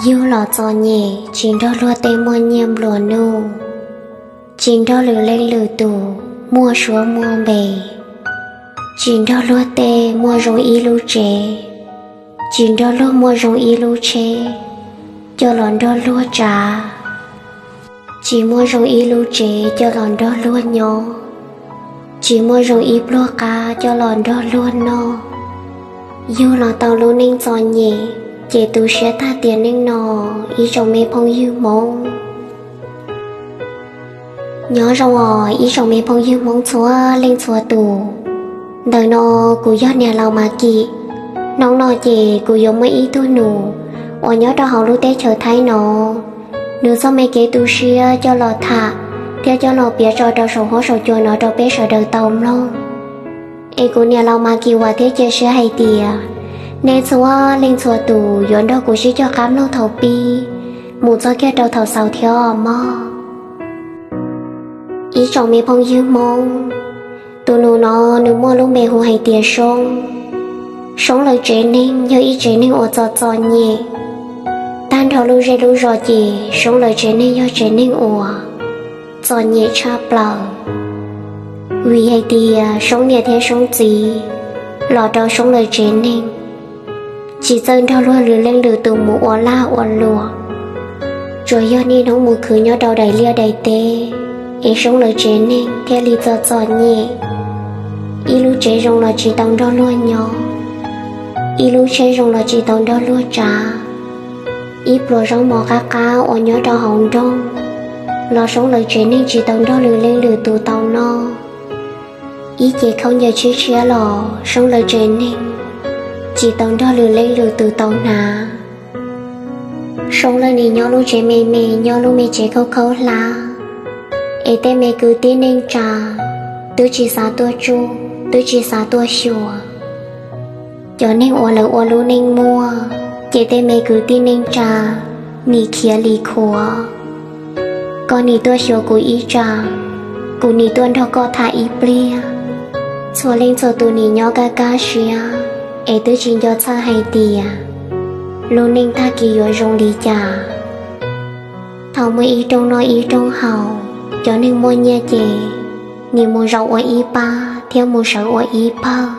Yug los txom nyem tsis nrog luag tej muaj nyiaj nplua nuj, tsis nrog lwm leej lwm tus muaj suab muaj npe, tsis nrog luag tej muaj zoo ib lub tsev, tsis nrog luag muaj zoo ib lub tsheb coj los nrog luag tsav, tsis muaj zoo ib lub tsev coj los nrog luag nyob, tsis muaj zoo ib pluag qab coj los nrog luag noj. Yug los tau lub neej txom nyem, ces tu siab tag tiam neej no, ib tsoom me phooj ywg Hmoob. Nyob zoo os ib tsoom me phooj ywg Hmoob txhua leej txhua tus. Ntawm no kuv yog niam laus Mas Kim. Hnub no ces kuv yuav muaj ib tug nus uas nyob rau hauv lub teb chaws Thaib no, nws txoj me kev tu siab coj los tham thiab coj los piav tso rau saum huab saum cua no rau peb sawv daws tau mloog. Es kuv niam laus Mas Kim vam thiab cia siab hais tias nej txhua leej txhua tus yuav nrog kuv sib cog qab mloog thaum pib mus txog kiag rau thaum xaus thiab mog. Ib tsoom me phooj ywg Hmoob, tus nus no nws muaj lub npe hu hais tias Soob. Soob lawv tsev neeg yog ib tsev neeg uas txom txom nyem. Tag nrho lub zej lub zos ces Soob lawv tsev neeg yog tsev neeg uas txom nyem tshaj plaws, vim hais tias Soob niam thiab Soob txiv los rau Soob lawv tsev neeg tsis txawj nrog luag lwm leej lwm tus mus ua lag ua luam, tsuas yog niaj hnub mus khwv nyob rau daim liaj daim teb, es Soob lawv tsev neeg thiaj li txom txom nyem. Ib lub tsev zoo los tsis tau nrog luag nyob, ib lub tsheb zoo los tsis tau nrog luag tsav, ib pluas zaub mov qab qab uas nyob rau hauv nroog los Soob lawv tsev neeg tsis tau nrog lwm leej lwm tus tau noj. Ib ce khaub ncaws tshiab tshiab los Soob lawv tsev neeg tsis tau nrog lwm leej lwm tus tau hnav. Soob lawv nim nyob lub tsev me me, nyob lub me tsev khaub khaub hlab, es tej me kwv tij neej tsa twb tsis xav tuaj tsuj, twb tsis xav tuaj xyuas. Cov neeg uas lawv ua lub neej muaj, ces tej me kwv tij neej tsa nim khiav lim khuav. Koj nim tuaj xyuas kuv ib tsam, kuv nim tuaj nrog koj tham ib pliag. Txhua leej txhua tus nim nyob kaj kaj siab, es twb tsis nco txhawj hais tias lub neej tag kis yuav zoo li cas. Thaum muaj ib rooj noj ib rooj haus, cov neeg muaj nyiaj ces nim mus zaum ua ib pab thiab mus sawv ua ib pawg.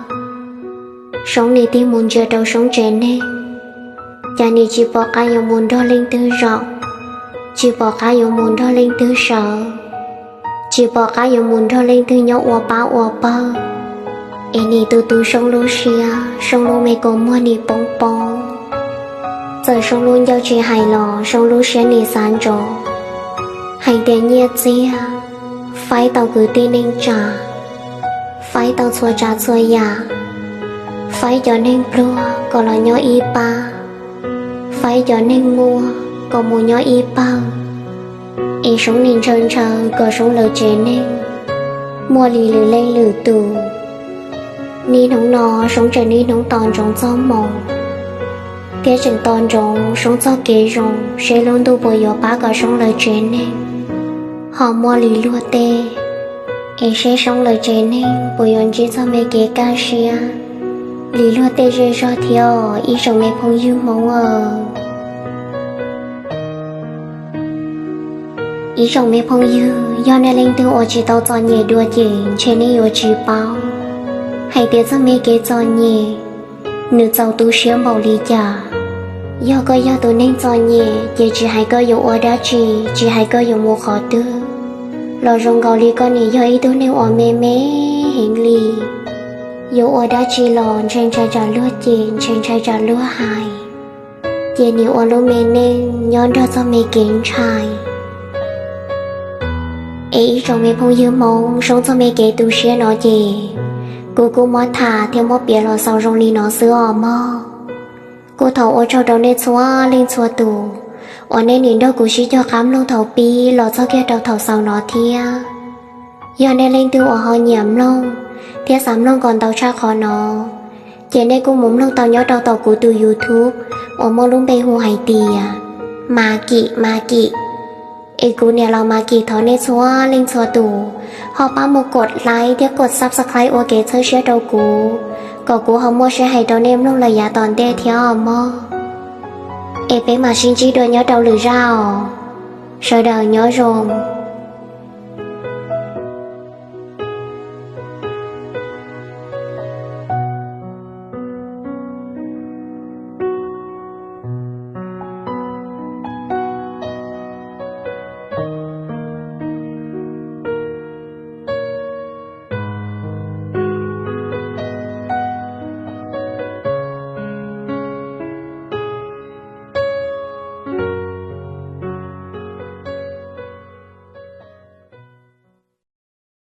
Soob nim tig mus ntsia rau Soob tsev neeg, cas nim tsis pom qab yuav mus nrog leej twg zaum, tsis pom qab yuav mus nrog leej twg sawv, tsis pom qab yuav mus nrog leej twg nyob ua pab ua pawg. Es nim tu tu Soob lub siab, Soob lub me kua muag nim poob poob. Txawm Soob lub ncauj tsis hais los Soob lub siab nim xav ntsoov hais tias nyiaj txiag faib tau kwv tij neej tsa, faib tau txhua tsav txhua yam, faib cov neeg pluag kom los nyob ib pab, faib cov neeg muaj kom mus nyob ib pawg. Es Soob nim ntshaw ntshaw kom Soob lawv tsev neeg muaj li lwm leej lwm tus. Niaj hnub no Soob tseem niaj hnub tos ntsoov txoj hmoo, thiab tseem tos ntsoov Soob txoj kev zoo seb lub ntuj puas yuav pab kom Soob lawv tsev neeg ho muaj li luag tej, es seb Soob lawv tsev neeg puas yuav ntsib txoj me kev kaj siab li luag tej zej zog thiab os ib tsoom me phooj ywg Hmoob aw. Ib tsoom me phooj ywg, yog nej leej twg uas tsis tau txom nyem dua ces ntshe nej yuav tsis paub hais tias txoj me kev txom nyem nws txaus tu siab npaum li cas. Yog koj yog tus neeg txom nyem ces tsis hais koj yuav ua dab tsi, tsis hais koj yuav mus qhov twg, los zoo nkaus li koj nim yog ib tug neeg uas me me heev li. Yuav ua dab tsi los ntshe ntshai tsam luag cem, ntshe ntshai tsam luag hais, ces nim ua lub me neej nyob nrog txoj me kev ntshai. Es ib tsoom me phooj ywg Hmoob, Soob txoj me kev tu siab no ces kuv kuj muab tham thiab muab piav los xaus zoo li no xwb os mog. Kuj thov ua tsaug rau nej txhua leej txhua tus uas nej nim nrog kuv sib cog qab mloog thaum pib los txog kiag rau thaum xaus no thiab. Yog nej leej twg uas ho nyiam mloog thiab xav mloog kom ntau tshaj qhov no, ces nej kuj mus mloog tau nyob rau tom kuv tus YouTube uas muaj lub npe hu hais tias Mas Kim, Mas Kim. Es kuv niam laus Mas Kim thov nej txhua leej txhua tus ho pab mus kos like thiab kos subscribe ua kev txhawb siab rau kuv, kom kuv ho muaj sij hawm rau nej mloog lawm yav tom ntej thiab os mog. Es peb mam sib ntsib dua nyob rau lwm zaj os. Sawv daws nyob zoo.